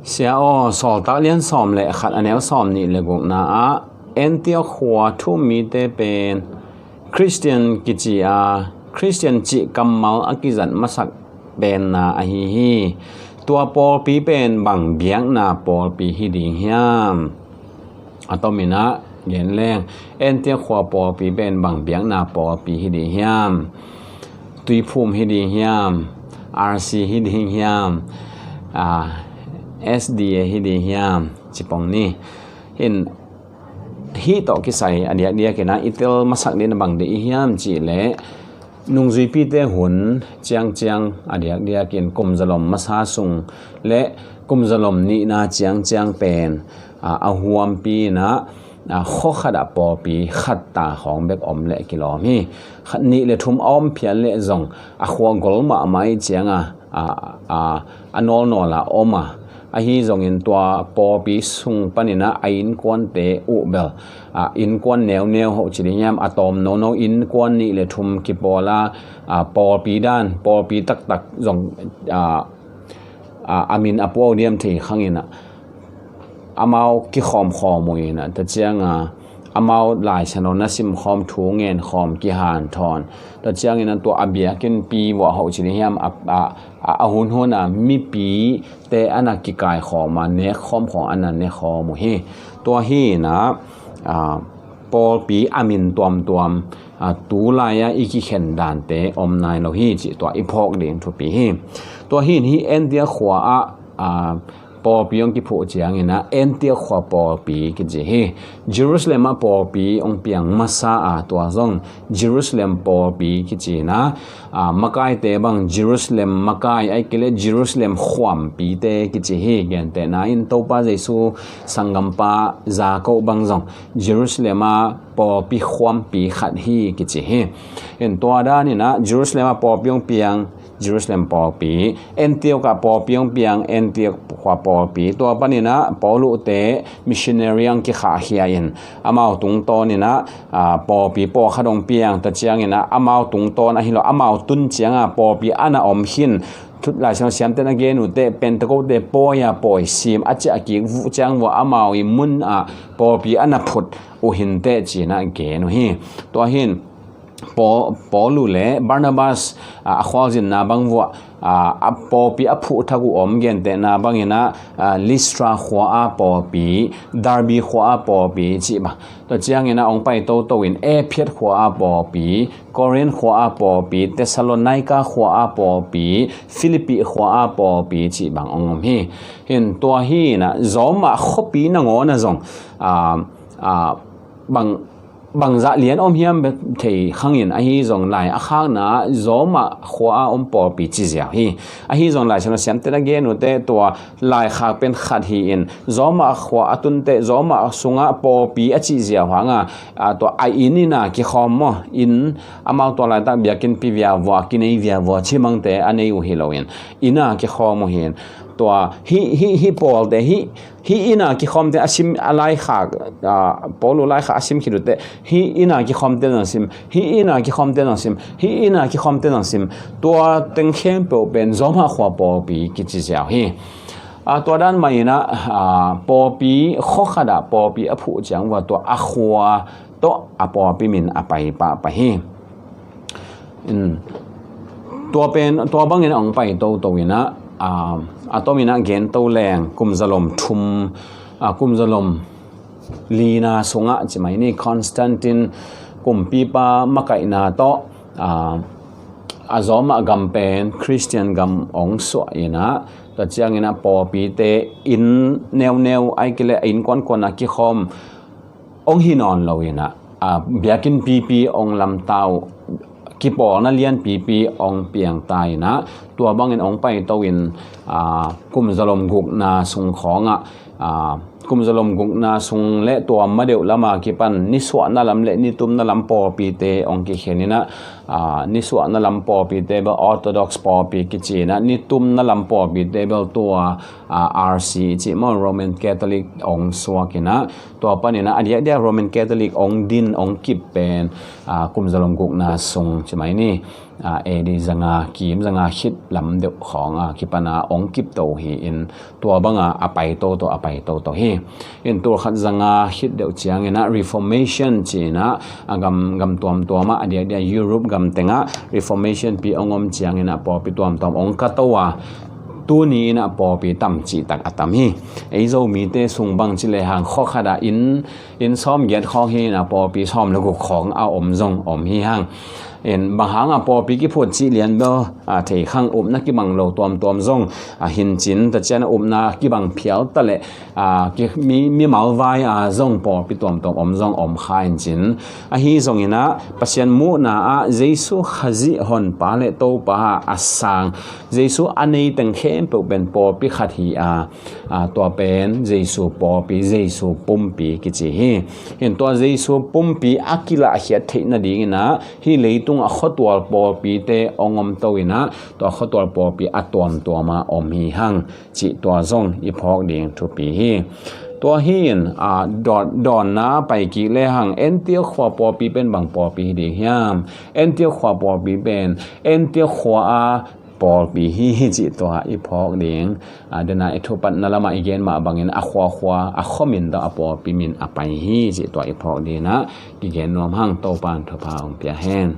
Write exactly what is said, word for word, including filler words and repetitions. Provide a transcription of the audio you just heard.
Sia aw, Sawltak lian sawm le khat, a neu sawm nih le gukna ah Antiok khua thu-um mite pen Khristian kici a, Khristian cih kammal a kizat masak penna ahi hi. Tua pawlpi pen bang biakna pawlpi hi ding hiam? A tomin ah gen leng, Antiok khua pawlpi pen bang biakna pawlpi hi ding hiam? Tuiphum hi ding hiam? R C hi ding hiam? Ah, S D A hi ding hiam? Cipong ni. In, hih tawh kisai a diakdiakin ah i tel masak ding na bang ding i hiam cih leh, nungzuipite hun ciangciang a diakdiakin kum zalom masa sung le kum zalom nihna ciangciang pen, a, a huampi in ah, a, khua khat ah pawlpi khat ta khawng bek om leh kilawm hi. Khat nih le thum a om phial leh zong a khua gol mahmah ih ciang a, a, a, a nawlnawl a om a, ahi zongin tua pawlpi sung panin ah a innkuante uh bel, a, innkuan neuneu hoh ci ding hiam, a tawm nono innkuan nih le thum kipawl a, a, pawlpi dan, pawlpi taktak zong, a, a, a min a puau diam thei khangin ah, amau kikhawmkhawm uh in ah, tua ciang a, amau Lai Siangtho na simkhawm, thu ngenkhawm, kihanthawn, tua ciangin ah tua a biakinnpi vuah hoh ci ding hiam, a, a, a, a hunhun a mipite a na kikaikhawm a, nekkhawm khawng a na nekhawm uh hi. Tua hi in ah, a, pawlpi a min tuamtuam, a, tulai-a i kikhen dante om nai lo hi cih tua i phawk ding thupi hi. Tua hi in hih Antiok khua ah, a, pawlpi hong kiphuh ciangin ah Antiok khua pawlpi kici hi. Jerusalem ah pawlpi hong piang masa a, tua zong Jerusalem pawlpi kici in ah, a, makaite bang Jerusalem makai, ahih kei leh Jerusalem khuampite kici hi. Gentehna in Topa Jesu sanggampa Jakob bang zong Jerusalem ah pawlpi khuampi khat hi kici hi. In tua dan in ah Jerusalem ah pawlpi hong piang, Jerusalem pawlpi, Antiok ah pawlpi hong piang, Antiok khua pawlpi. Tua panin ah Paulu te missionary hong kikhahkhia in amau tungtawn in ah, a, pawlpi pawlkhat hong piang, tua ciangin ah amau tungtawn ahi lo, amau tun ciang a pawlpi a na om khin. Thu Lai Siangtho siamte na gen uh teh, Pentecost te pawi a pawi sim a ciah kik uh ciang vuah amau i mun ah pawlpi a na phut uh hi inteh ci-in ah gen uh hi. Tua hi in Paul, Paulu le Barnabas, a, a khualzinna bang vuah, a, a pawlpi a phuh thak uh om, gentehna bangin ah, a, Listra khua ah pawlpi, Derbe khua ah pawlpi cih bang. Tua ciangin ah hong pai toto in Ephet khua ah pawlpi, Korinth khua ah pawlpi, Thessalonika khua ah pawlpi, Philippi khua ah pawlpi cih bang hong om hi. Hi in tua hi in ah Roma khuapi nangawn ah zong, a, a, bang bangzah lian om hiam bek thei khangin, ahi zong lai a khakna ah Roma khua a om pawlpi ci ziau hi. Ahi zong Lai Siangtho siamte na gen uh teh tua laikhak pen khat hi-in Roma khua a tun teh Roma sungah pawlpi a cih ziau hanga, a, tua a inn inn a kikhawm maw, inn, amau tua laitak biakinnpi viavua, kinei viavua, cimangte a nei uh hi loin inn a kikhawm uh hi-in tua hih, hih, hih pawlte hih, hih inn a kikhawmte a sim, a laikhak, a, Paulu laikhak a sim khit uh teh, hih inn a kikhawmte zong sim, hih inn a kikhawmte zong sim, hih inn a kikhawmte zong sim. Tua teng khempeuh pen Roma khua pawlpi kici ziau hi. A, tua dan mah in ah, a, pawlpi khua khat ah pawlpi a phuh ciang vua tua a khua tawh a pawlpi min a pai pahpah hi. In, tua pen, tua bangin a hong pai toto in ah, a, a tomin ah gen to leng, kum zalom thum, a, kum zalom lina sungah ci mai ni, Constantine kumpipa makaihna tawh, a, a Roma gam pen Khristian gam hong suah in ah, tua ciangin ah pawlpite inn neuneu, ahih kei leh a innkuankuan a kikhawm hong hi nawn lo in ah, a, biakinn pipi hong lamta uh, kipawlna lianpipi hong piangta in ah, tua bangin hong paito in, a, kum zalom gukna sung khawngah, a, kum zalom gukna sung le tua madeuh lama kipan nisuahna lam le nitumna lam pawlpite hong kikhen in ah, a, nisuahna lam pawlpite bel Orthodox pawlpi kici in ah, nitumna lam pawlpite bel tua, a, R C cih maw, Roman Catholic hong suak in ah, tua panin ah a diakdiak Roman Catholic hong din hong kip pen, a, kum zalom gukna sung ci mai ni. A, A D zanga kim zanga khit lam deuh khawng a kipana ong kipto hi in tua banga a pai toto a pai toto hi. In tul khat zanga khit deuh ciangin a Reformation ci-in a, a gam, gam tuamtuam ah a diakdiak Europe gam tengah Reformation pi ong om ciangin a pawlpi tuamtuam ong kato a, tuni in a pawlpi tam cihtak a tam hi. Ei Zomite sung bang ci lehang khua khat ah inn, inn sawm giat khawng hi in a pawlpi sawm le guk khawng a om zong om hi hang. In bang hang a pawlpi kiphut cih lian bel a thei khang, upna kibang lo tuamtuam zong a hincin ta cian a upna kibang phial ta leh a ki, mi, mimal vai a zong pawlpi tuamtuam om zong om kha hincin. Ahi zongin a Pasian muhna ah Jesu Khazih Honpa le Topa a sang, Jesu a nei teng khempeuh pen pawlpi khat hi a, a, tua pen Jesu pawlpi, Jesu pumpi kici hi. Hin tua Jesu pumpi a kilahkhiat theih nadingin a hih leitung a khuatual pawlpite ong om to in a, tua khuatual pawlpi a tuamtuam a om hi hang cih tua zong i phawk ding thupi hi. Tua hi in a, dawn, dawnna pai kik lehang Antiok khua pawlpi pen bang pawlpi hi ding hiam? Antiok khua pawlpi pen Antiok khua a pawlpi hi hi cih tua i phawk ding. A, dena i thupatna lamah i gen mah bangin a khuakhua a khuamin tawh a pawlpi min a pai hi cih tua i phawk dingin a kigen nuam hang. Topa in thupha ong pia hen.